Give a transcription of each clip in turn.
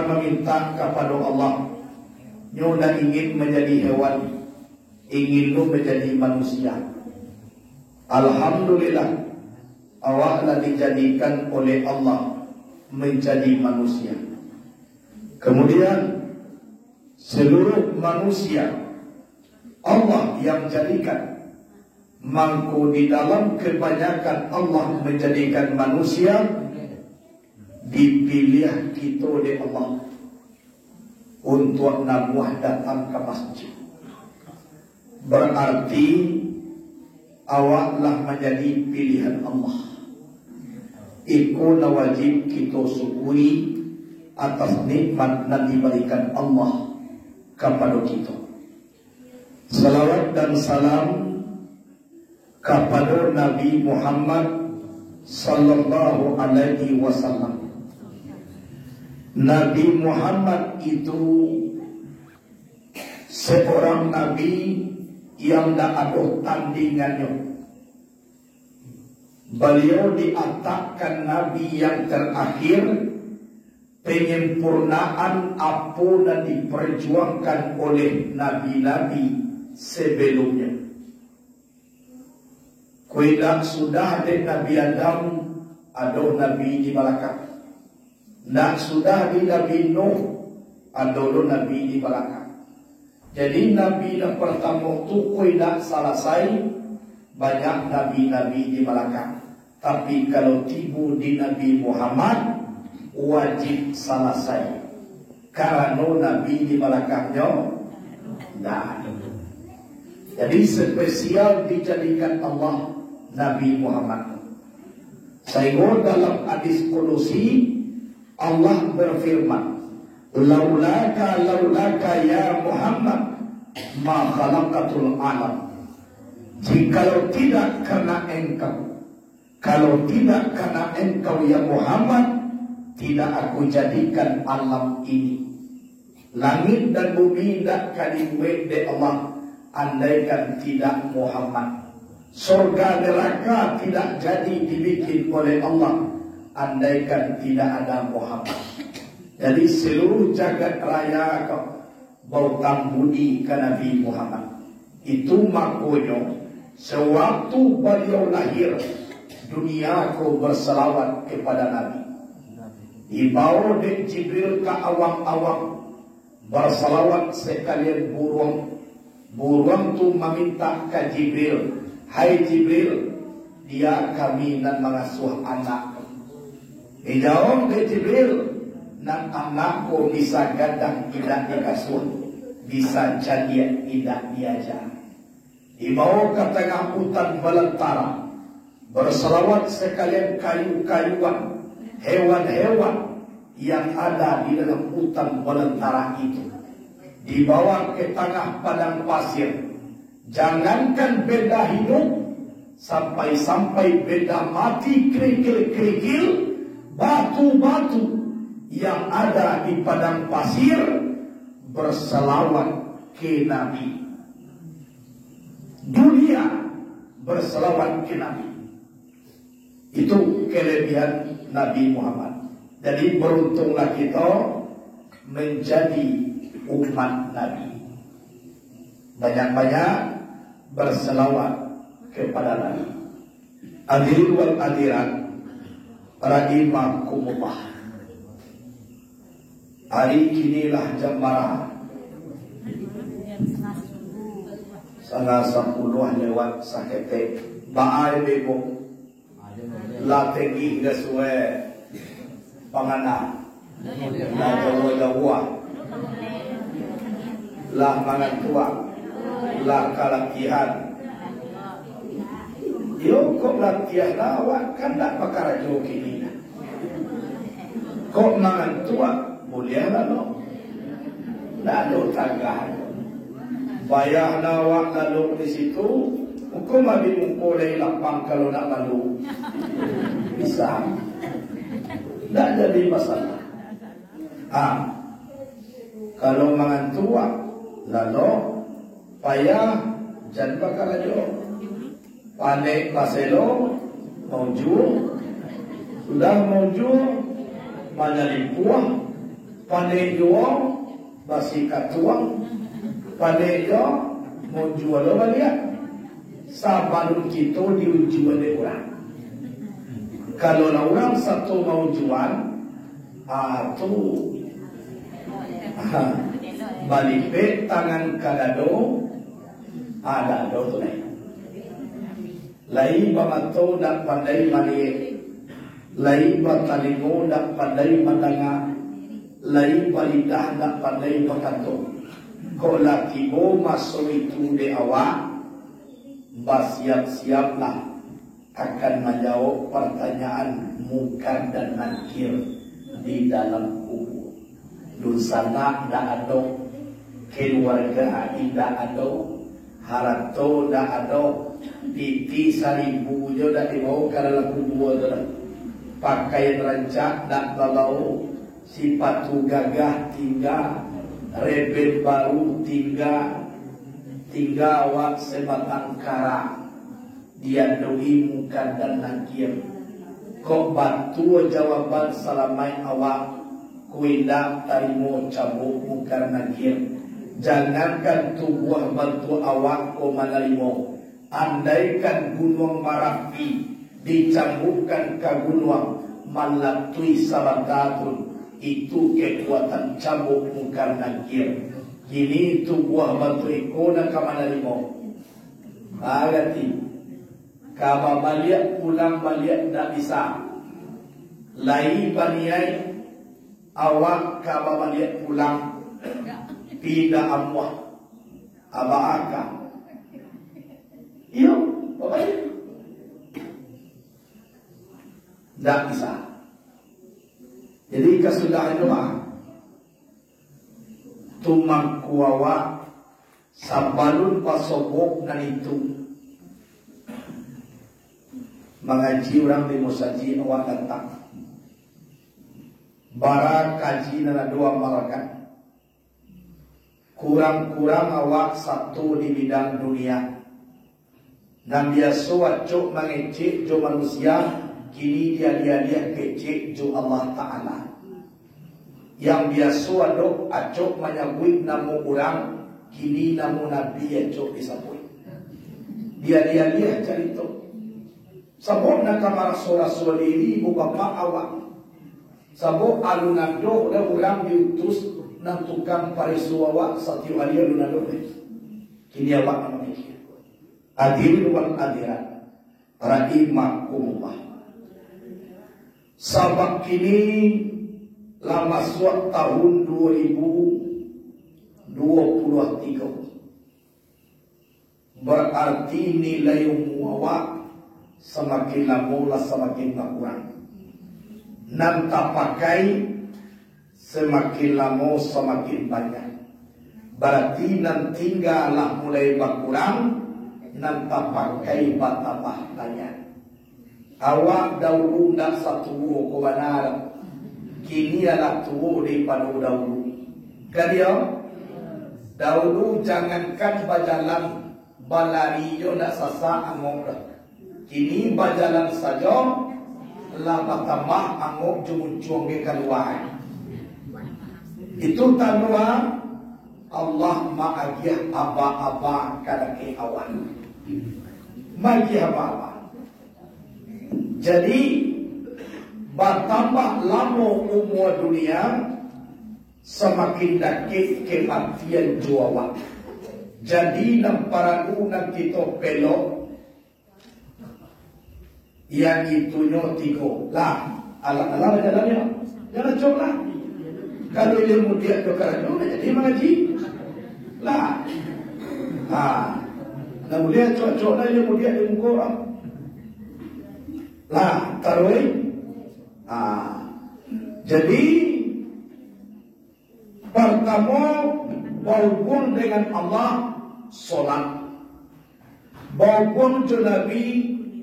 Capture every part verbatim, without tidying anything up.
maminta kapado Allah, nyo ndak ingin manjadi hewan, ingin lo manjadi manusia. Alhamdulillah, awak lah dijadikan oleh Allah manjadi manusia. Kamudian, saluruh manusia Allah yang jadikan. Mangko di dalam kabanyakan Allah manjadikan manusia, dipiliah kito dek Allah untuak namuah datang ka masjid. Bararti awak lah manjadi pilihan Allah. Iko nan wajib kito syukuri atas nikmat nan dibarikan Allah kapado kito. Salawat dan salam kapado Nabi Muhammad sallallahu alaihi wasallam. Nabi Muhammad itu seorang nabi yang ndak ado tandingannyo. Baliau diatakkan nabi yang terakhir, penyempurnaan apo nan diperjuangkan oleh nabi-nabi sebelumnya. Kok indak sudah dek Nabi Adam, ado nabi di balakang. Ndak sudah di Nabi Nuh, ado lo nabi di balakang. Jadi, nabi nan partamo tu kok indak salasai, banyak nabi-nabi di balakang. Tapi, kalau tibo di Nabi Muhammad, wajib salasai. Karano nabi di balakangnyo ndak ado. Jadi, spesial dijadikan Allah Nabi Muhammad. Sahinggo dalam hadis kudusi, Allah berfirman, "Laulaka, laulaka ya Muhammad, ma khalaqatul alam." Jikalau tidak karena engkau, kalau tidak karena engkau ya Muhammad, tidak Aku jadikan alam ini. Langik dan bumi indak ka dibuek dek Allah, andaikan tidak Muhammad. Sorga neraka tidak jadi dibikin oleh Allah, andaikan tidak ada Muhammad. Jadi, seluruh jagat raya ko bautang budi ka Nabi Muhammad. Itu makonyo, sewaktu baliau lahir, dunia ko bersalawat kepada Nabi. Dibawa dek Jibril ka awang-awang, bersalawat sekalian buruang. Buruang tu maminta ka Jibril, "Hai Jibril, dia kami nan mangasuah anak." Dijawab dek Jibril, "Nan anak ko bisa gadang indak dikasuah, bisa cadiak indak diaja." Dibawa ka tangah utan balantara, bersalawat sekalian kayu-kayuan, hewan-hewan yang ada di dalam utan balantara itu. Dibawa ke tangah padang pasir, jangankan benda hidup, sampai-sampai benda mati, kerikil-kerikil, batu-batu yang ada di padang pasir bersalawat ke Nabi. Dunia bersalawat ke Nabi. Itu kelebihan Nabi Muhammad. Jadi, beruntunglah kita menjadi umat Nabi. Banyak-banyak berselawat kepada Nabi. Hadirin wal hadirat, rahimakumullah. Ari kini lah jam bara? Satangah sapuluah lewat saketek. Baa bego. Lah tenggi gasuai pangana. Lah jauah-jauah. Lah mangantuak. Lah kalatihan. Yo, kok latihan lah, awak kan ndak bakarajo kini nah. Kok mangantuak, buliah lah no. Ndak ado tagah. Payah lah awak lalu di situ, hukum abi muko dari lapang kalau nak lalu. Bisa. Ndak jadi masalah. Ah. Kalau mangantuak, lalu payah, jan bakarajo. Panek baselo, maujua. Sudah maujua, manyalimpuah. Pandai juo basi katuang, pandai juo manjua lo baliak. Sabalun kito diujuan dek urang. Kalau lah urang sato maujuan, ah, tu, ah, balipek tangan ka dado, ah, dak ado tu lai. Lai bamato dak pandai maliek, lai batalingo dak pandai mandanga, lai balidah dak pandai bakato. Kok lah tibo maso itu dek awak, basiap-siaplah akan manjawab partanyaan Mungkar dan Nakir di dalam kubua. Dunsanak ndak ado, keluarga indak ado, harato ndak ado, pitih saribu jo ndak dibawo ka dalam kubua tu doh. Pakaian rancak ndak babawo, sipatu gagah tingga, reben baru tingga, tingga awak sabatang kara. Diadohi Mungkar dan Nakir. Kok batua jawaban salamaik awak, kok indak tarimo cambuk Mungkar Nakir. Jangankan tubuah bantuak awak ko manarimo, andaikan Gunuang Marapi dicambukkan ka gunuang, malatuih sabanta tu, itu kekuatan cambuk Mungkar Nakir. Kini tubuah bantuak iko nan ka manarimo. Barati, ka babaliak pulang baliak ndak bisa. Lai baniaik awak ka babaliak pulang, pi ndak amuah. Aba aka. Iyo, babaliak. Ndak bisa. Jadi, kasudahan tu, mah, tu mangko awak sabalun basobok nan itu, mangaji urang di musajik awak datang. Bara kaji nan ado amalkan. Kurang-kurang awak sato di bidang dunia. Nan biaso acok mangecek jo manusia, kini dialiah-aliah kecek jo Allah Ta'ala. Yang biaso ado acok manyabuik namo urang, kini namo Nabi acok disabuik. Dialiah-aliah carito. Sabab nan ka maraso-raso diri ibu bapak awak. Sabab alun ado doh urang diutus nan tukang pareso awak satiok ari alun ado doh. Kini awak nan mamikia. Hadirin wal hadirat rahimakumullah. Sabab kini lah masuak tahun dua ribu dua puluh tiga. Bararti nilai umua awak samakin lamo lah samakin bakurang. Nan tapakai samakin lamo samakin banyak. Bararti nan tingga lah mulai bakurang, nan tapakai batambah banyak. Awak daulu ndak satuo ko bana, kini alah tuo daripado daulu. Kan iyo? Daulu jangankan bajalan, balari jo ndak sasak angok doh. Kini bajalan sajo, lah batambah angok jo muncuang ge kalua. Itu tando Allah maagiah aba-aba ka dakek awak. Maagiah aba-aba. Jadi, batambah lamo umua dunia, samakin dakek kamatian jo awak. Jadi, nan paralu nan kito pelok, iyolah tigo. Lah, alah, alah, jalannyo. Jan acok lah. Kalau ilia mudiak jo karajo, ndak jadi mangaji. Lah. Ha. Ndak buliah acok-acok lah ilia mudiak di muko urang. Lah, taruih. Ha. Jadi, partamo, bahubuang dengan Allah, solat. Bahubuang jo Nabi,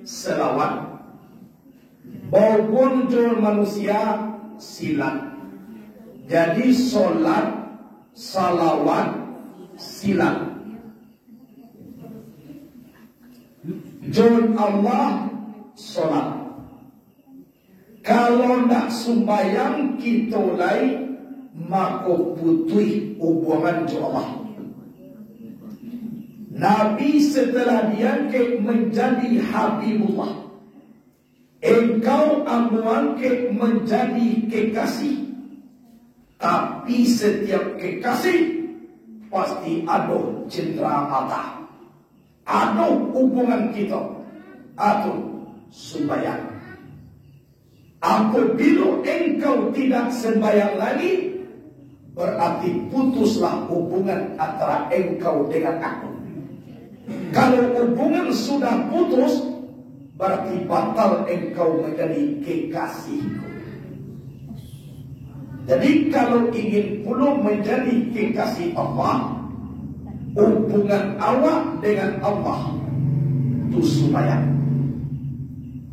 salawat. Bahubuang jo manusia, silat. Jadi, solat, salawat, silat. Jo Allah, solat. Kalau ndak sumbayang, kito lai mako putuih hubungan jo Allah. Nabi setelah diangkek menjadi Habibullah, engkau ambo angkek menjadi kekasih. Tapi setiap kekasih pasti ado cendera mata. Ado hubungan kito, ado sumbayang. Apabila engkau tidak sembahyang lagi, berarti putuslah hubungan antara engkau dengan aku. Kalau hubungan sudah putus, berarti batal engkau menjadi kekasihku. Jadi, kalau ingin pulo menjadi kekasih Allah, hubungan awak dengan Allah tu sumbayang.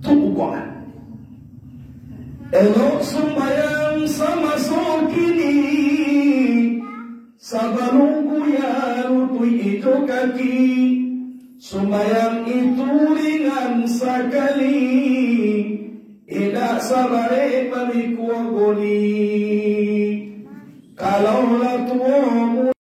Tu hubungan. Elok sumbayang samaso kini, sabalun buya lutuik jo kaki. Sumbayang itu ringan sakali, indak sabarek mamikua goli. Kalau lah tuo